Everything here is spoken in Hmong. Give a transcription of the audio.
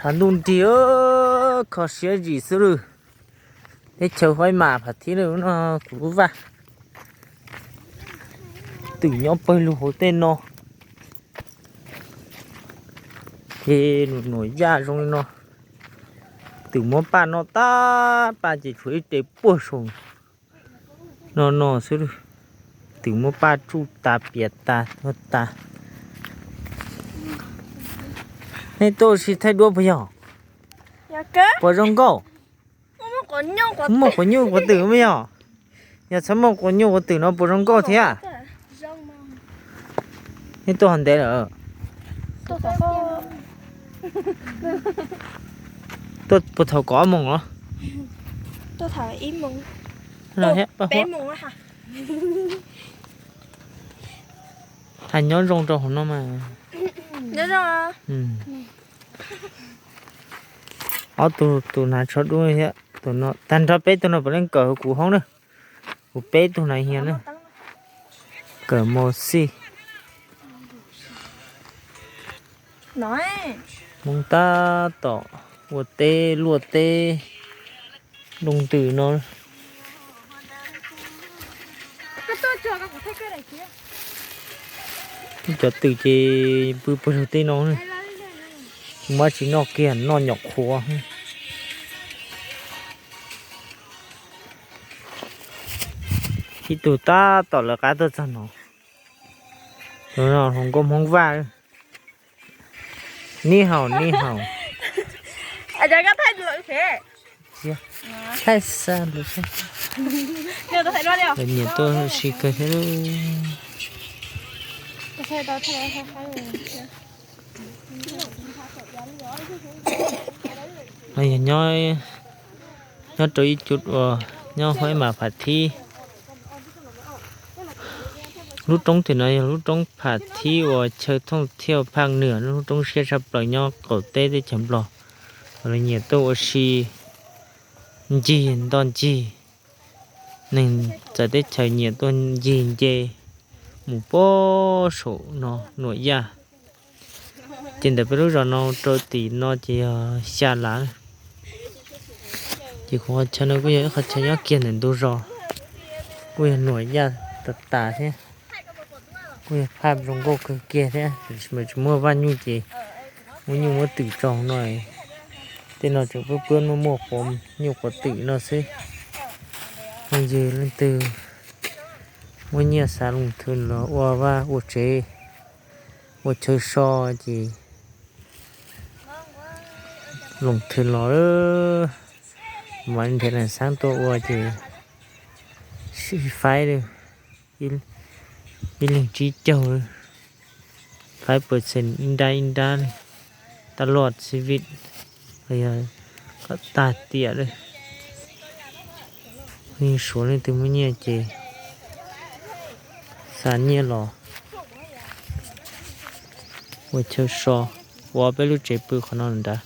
Hav ntuj nrig, kho siab zim xwb lawm. Teb chaws Huaib Mas Pham Thib no kuv lub vaj. Twm nyob pawg lug hauv tej no. Ces nuam nuam yaj zoo li no. Twm muab paj noj tag, paj ces tshuav ib re puag saum no no xwb. Twm muab paj tsuj tas piam tas tuag tas. Nej tuaj ua si thaij duab puas yog? Puas zoo nkauj? Muaj quav nyuj quav twm mas yog. Yog txhob muaj quav nyuj quav twm no puas zoo nkauj thiab? Nej tuaj ho ntev lawm? Tuaj puas thaum kaum ob moos los? Hais nyob zoo rau hauv no mas. Ob tug tus hnav tsho dub thiab tus no tag nrho peb tug no puav leej kawm hauv kuv hoob na. Kuv peb tug hnav hias na. Kawm mos xij. Hmoob tab tom ua teb luaj teb loo ntws no. Cov twm ces pw puag tej no, kuv muab tsis noj kiag, noj nyuam qhuav. Ib tug tab tom lawv qab tuaj txog no. Tus no hluas nkauj Hmoob Vaj. Nib haus nib haus. Thaij xa lus. Lawv nyiam tuaj si kawg thiab. Yog nyob rau ib co uas nyob Huaib Mas Pham Thib. Lub roob tim no yog lub roob Pham Thib uas chaw thooj thiaj phaj nwam, lub roob siab tshaj plaws nyob qaum teb teb chaws Nplog. Lawv nyiam tuaj ua si ncig nto ncig. Neeg txawv teb chaws nyiam tuaj ncig nce mus puag saum no Nuam Yaj. Ces ntawm peb lub zos no rau tim no ces yog xya lav. Ces kuv qhov chaw no kuj yog ib qhov chaw nyob kiag ntawm ntug zos, kuj yog Nuam Yaj tas tas thiab. Kuj yog phaj zoo nkauj kawg kiag thiab, tiam sis mas tsis muaj vaj nyuj ces muab nyuj muab twm tso no. Tej no tseem pab pab muaj muaj quav nyuj quav twm no xwb. Phooj ywg leej twg muaj nyiaj xav loo thwv los ua vaj ua tsev, ua chaw so ces loo thwv los, mas nrhiav neeg xav tuaj ua ces sib faib, ib leeg tsib caug, faib pawg xees ib nrab ib nrab li, taj loj xib vij, yog kom tag tiam li. Yeej suav leej twg muaj nyiaj ces xa nyiaj los ua chaw so, ua peb lub tsev pw qhov no nrad.